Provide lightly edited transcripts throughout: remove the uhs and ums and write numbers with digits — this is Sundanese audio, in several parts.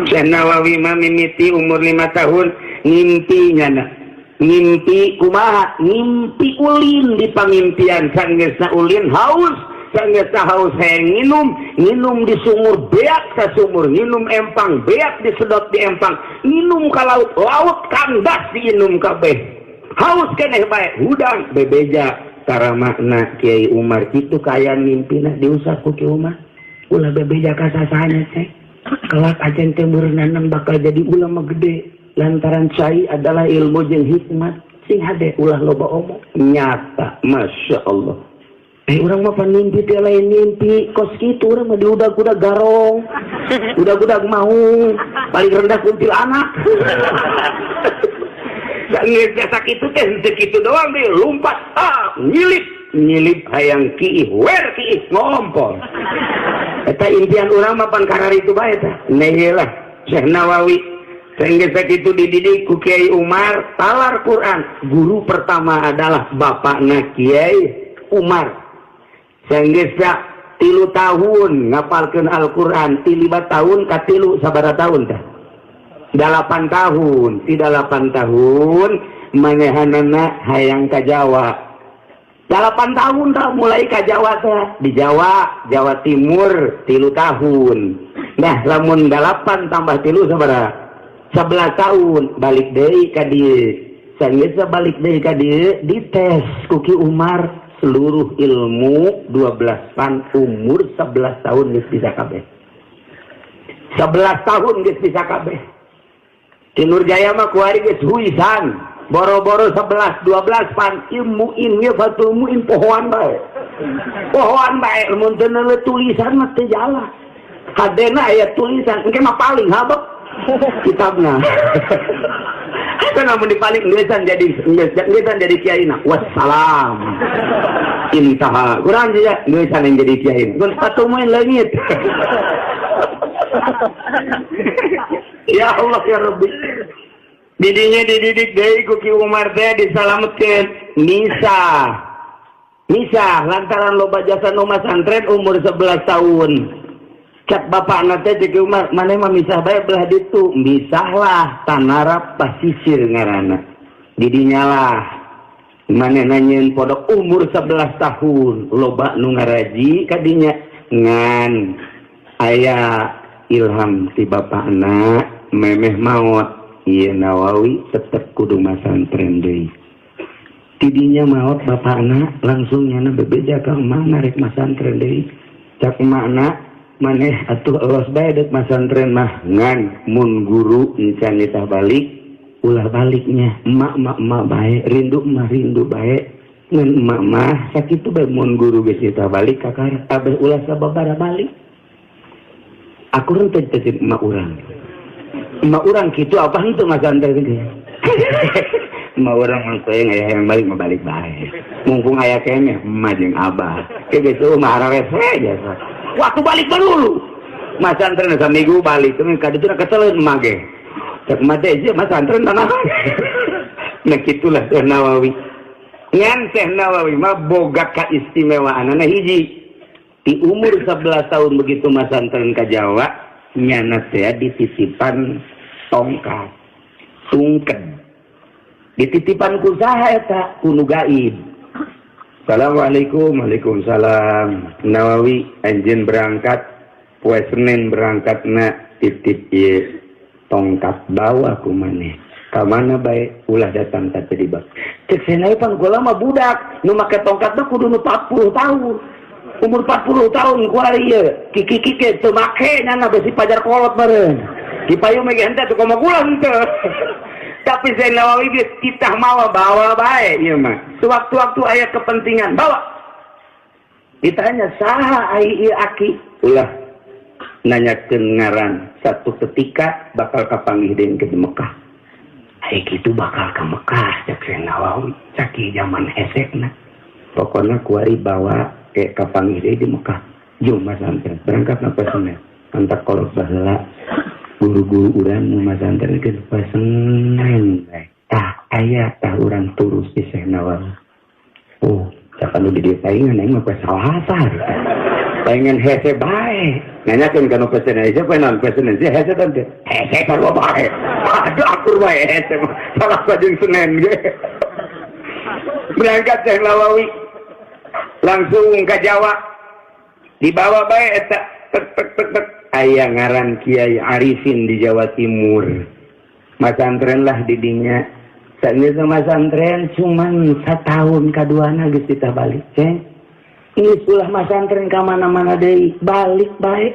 Syekh Nawawi mah mimiti umur 5 tahun ngimpi nyana. Ngimpi kumaha? Ngimpi ulin di pangimpian, sanggeusna ulin haus, sanggeusna haus hayang nginum, nginum di sumur beak ka sumur, nginum empang beak disedot di empang, nginum ka laut, laut kandas diinum kabeh. Haus keneh bae, hudang bebeja karamakna Kiai Umar kitu kaayaan mimpina diusap ku Kiai Umar. Ulah bebeja ka sasahanya teh. Kelak ajen teh meureunana bakal jadi ulama gede lantaran cai adalah ilmu jeung hikmat. Sing hade ulah loba omong. Nyata, Masya Allah. Urang mah pan mimpi teh lain mimpi kos kitu, urang mah diudag-udag garong, udag-udag maung, paling rendah kuntilanak. Geus sakitu teh henteu kitu doang deui, lumpat, ah, nyilip, nyilip hayang kiih, wer kiih ngompol. Eta impian urang mah pan kararitu bae tah. Nah ieu lah Syekh Nawawi. Sehingga sakitu dididik ku Kiai Umar talar Quran. Guru pertama adalah bapakna Kiai Umar. Sehingga 3 tahun ngapalkeun Al-Quran, ti 5 tahun ka 3 sabaraha tahun tah? 8 tahun, ti 8 tahun manehanana hayang ka Jawa. 8 tahun tah mulai ka Jawa teh. Di Jawa, Jawa Timur 3 tahun. Nah, lamun 8 tambah 3 sabaraha? 11 tahun balik deui ka dieu. Sanggeus balik deui ka dieu dites ku Ki Umar seluruh ilmu 12 pan umur 11 tahun geus bisa kabeh. 11 tahun geus bisa kabeh. Di Nurjaya mah kuari geus huisan. Boro-boro 11 12 pan ilmu ini Fathul Muin pohoan bae. Pohoan bae mun teu tulisan mah teu jalan. Hadena aya tulisan engke mah paling habek kitabna. Kan namun dipaling ngeusan jadi ngeusan jadi kiai na. Wassalam. Intaha. Kurang aja ngeusan yang jadi kiai. Mun Fathul Muin leungit. Ya Allah ya Rabbi. Didinya dididik deui ku Ki Umar teh disalametkeun Nisa. Nisa lantaran loba jasa nu masantren umur 11 tahun. Cak bapakna teh cek Ki Umar, maneh mah misah bae belah ditu. Misahlah tanarap pasisir ngaranna. Didinya lah maneh nanyeun pondok umur 11 tahun loba nu ngaraji kadinya ngan aya ilham ti bapakna memeh maot. Ieu Nawawi tetep kudu masantren deui. Tidinya maot bapakna langsung nyana bebeja ka emak rek masantren deui. Cak emakna maneh atuh elos bae deuk masantren mah ngan mun guru encan nitah balik ulah baliknya. Emak emak emak bae rindu mah rindu bae ngan emak mah sakitu bae mun guru geus nitah balik kakara abeh ulah sababara balik. Aku renteu teh emak urang. Emak urang kitu apa henteu masantren teh. Emak urang mah teh aya yang balik mah balik bae. Mumpung aya keneh emak jeung abah. Ke geus eueuh mah hararese jasa. Waktu balik mah dulu. Masantren saminggu balik teh ka ditu keseleun emak ge. Cek emak teh ieu masantren tanah. Nah kitulah Syekh Nawawi. Ngan Syekh Nawawi mah boga kaistimewaanana hiji. Di umur 11 tahun begitu masantren ka Jawa, nyana teh dititipan tongkat tungken. Dititipan ku saha eta? Ku nu gaib. Assalamualaikum. Waalaikumsalam. Nawawi anjeun berangkat poe Senin berangkatna titip ieu tongkat bawa ku maneh. Ka mana bae ulah datang ka teu dibak. Cek Syekh pan kula mah budak nu make tongkat mah kudu nu 40 tahun. Umur 40 tahun kuari ieu kiki-kiki teu make nyana besi pajar kolot meureun. Ki payu mah ge henteu tuh komo kula henteu. Tapi Syekh Nawawi geus titah mawa bawa bae ieu mah. Sewaktu-waktu aya kepentingan bawa. Ditanya saha ai ieu aki? Ulah nanyakeun ngaran. Satu ketika bakal kapanggih deui ke Mekah. Ai kitu bakal ka Mekah cek Syekh Nawawi caki zaman hesekna. Pokona kuari bawa ke kapanggih deui di Mekah. Jom masantren berangkat na Senin. Antak kolot baheula guru-guru urang nu masantren ke Senin. Tah aya tah urang turus di Syekh Nawawi. Oh, cak anu di dieu paingan aing mah poe Salasa. Pengen hese bae. Nanyakeun ka nu pesen hese poe naon pesen hese hese teh. Hese sarua bae. Aduh, akur bae hese mah. Salah jeung Senin ge. Berangkat Syekh Nawawi langsung ke Jawa, dibawa bae eta tek tek tek tek, aya ngaran Kiai Arifin di Jawa Timur. Masantren lah didinya. Saat masantren cuman setahun kaduana geus ditah balik. Ceng, ini ulah masantren ka mana-mana deui, balik bae,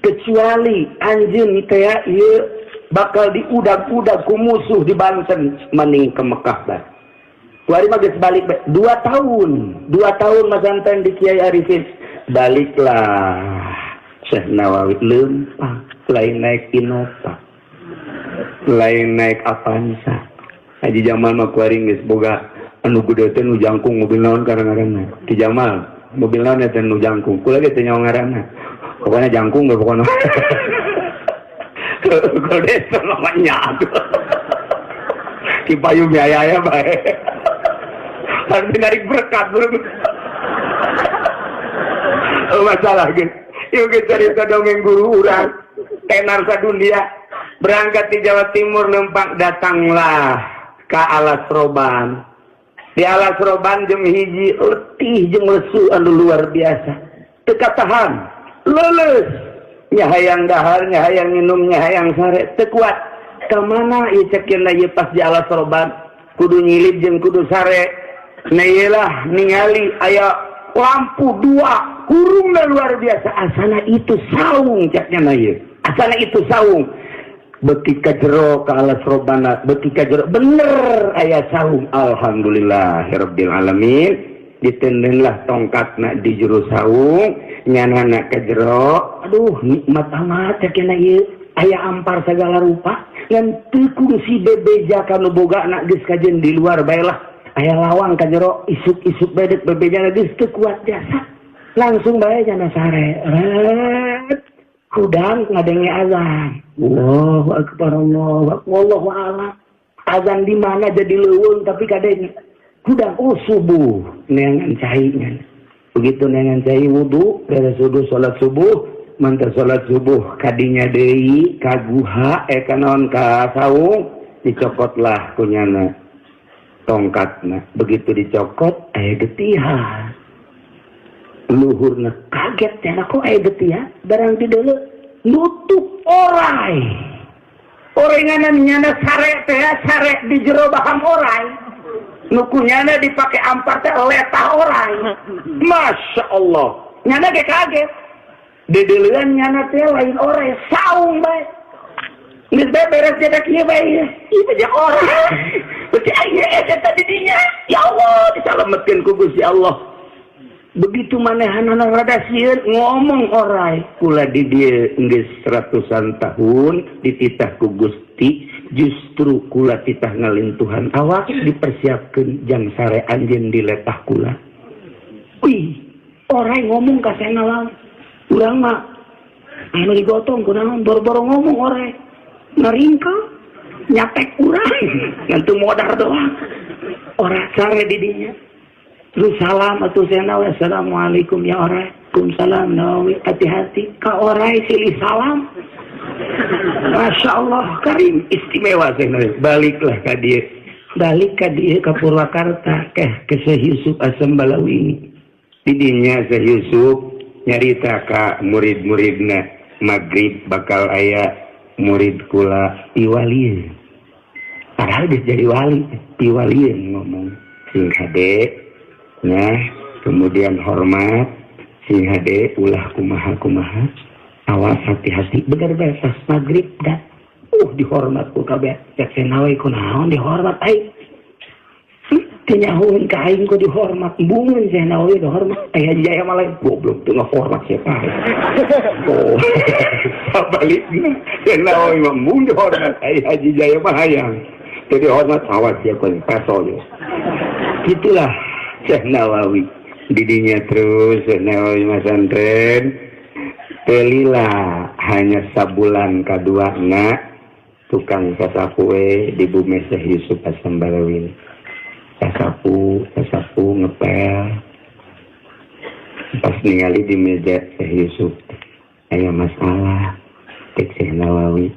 kecuali anjeun teh ieu bakal diudag-udag ku musuh di Banten, mending ke Mekah bae. Kuari mah geus balik bae. 2 tahun, 2 tahun masantren di Kiai Arifin. Baliklah Syekh Nawawi lempang, lain naik Innova, lain naik Avanza. Haji Jamal mah kuari geus boga anu gede teh, nu jangkung, mobil naon kadang-kadang. Ki Jamal, mobil naon teh nu jangkung? Kula ge teu nyaho ngaranna. Pokoknya jangkung ge pokoknya. Kalau desa namanya atuh. Ki payu biaya ya bae. Harus narik berkat bro. Oh, masalah gitu. Yuk kita cerita dongeng guru urang. Tenar sadunia. Berangkat di Jawa Timur lempang, datanglah ke Alas Roban. Di Alas Roban jam 1 letih jeung lesu anu luar biasa. Teu katahan. Leuleus. Nya hayang dahar, nya hayang minum, nya hayang sare, teu kuat. Ka mana ieu cek ieu pas di Alas Roban? Kudu nyilib jeung kudu sare. Nah, iyalah ningali aya lampu dua hurungna luar biasa, asana itu saung ceknya na ieu, asana itu saung. Beki ka jero ka Alas Robana, beki ka jero bener aya saung. Alhamdulillahirabbil alamin. Ditendenlah tongkatna di jero saung, nyanana ka jero. Aduh, nikmat amat ceknya ieu, aya ampar segala rupa, ngan teu kungsi bebeja ka nu bogana, geus kajen di luar bae lah. Aya lawang ka jero, isuk-isuk bedek bebeja, geus teu kuat jasa, langsung bae jana sare. Ret hudang ngadenge azan. Allahu akbar, Allahu akbar, wallahu a'lam azan di mana, jadi leuweung, tapi kadenge hudang, oh, subuh. Neangan cai nya. Begitu neangan cai, wudu, beres wudu, salat subuh. Mantar salat subuh, kadinya deui ka guha, eh, ka naon, ka saung, dicokotlah kunyana tongkatna. Begitu dicokot, aya getihan luhurna. Kaget ya, kok aya getihan barang di dulu nutup orai orenganan nyana sare teh, sare di jero baham orai, nu ku nyana dipake ampar teh letah orai. Masya Allah, nyana ge kaget. Dedeuleun nyana teh lain orai, saung bae. Geus bae beres cedak ieu bae, ieu teh orai berarti aya eta tadi dinya. Ya Allah, disalametkeun ku Gusti Allah. Begitu manehanana rada sieun, ngomong orai, "Kula di dieu geus ratusan tahun dititah ku Gusti, justru kula titah ngalintuhan awak dipersiapkeun jang sare anjeun di letah kula." Wih, orai ngomong ka Nawawi. Urang mah anu digotong kunaon, boro-boro ngomong, orai ngaringka nyatek urang ngan teu modar doang. Orai sare di dinya. Terus salam atuh Nawawi, "Assalamualaikum ya orai." "Waalaikumsalam, Nawawi, hati-hati." Ka orai silih salam. Masya Allah, karim istimewa Syekh. Baliklah ka dia. Balik ka dia ke Purwakarta ke Syekh Yusuf Asam Balawi ini. Didinya Syekh Yusuf nyarita ka murid-muridna, maghrib bakal aya murid kula piwalieun. Padahal geus jadi wali, piwalieun ngomong. Sing hade, nah, kemudian hormat, sing hade, ulah kumaha-kumaha, awas, hati-hati. Bener beres pas maghrib dah. Dihormat ku kabeh. Cek Nawawi, kunaon dihormat aing? Teu nyahoeun ka aing ku dihormat. Embungeun Syekh Nawawi dihormat. Aya Haji Jaya malah goblok teu ngahormat siapa. Oh, sabalikna Syekh Nawawi mah embung dihormat. Ai Haji Jaya mah hayang. Teu dihormat, awas ya kau peso ya. Itulah Syekh Nawawi. Didinya terus Syekh Nawawi masantren. Telila hanya sabulan kaduana tukang sasapu we di bumi Syekh Yusuf Asam Balawi. Sasapu, sasapu, ngepel. Pas ningali di meja Syekh Yusuf aya masalah, cek Syekh Nawawi.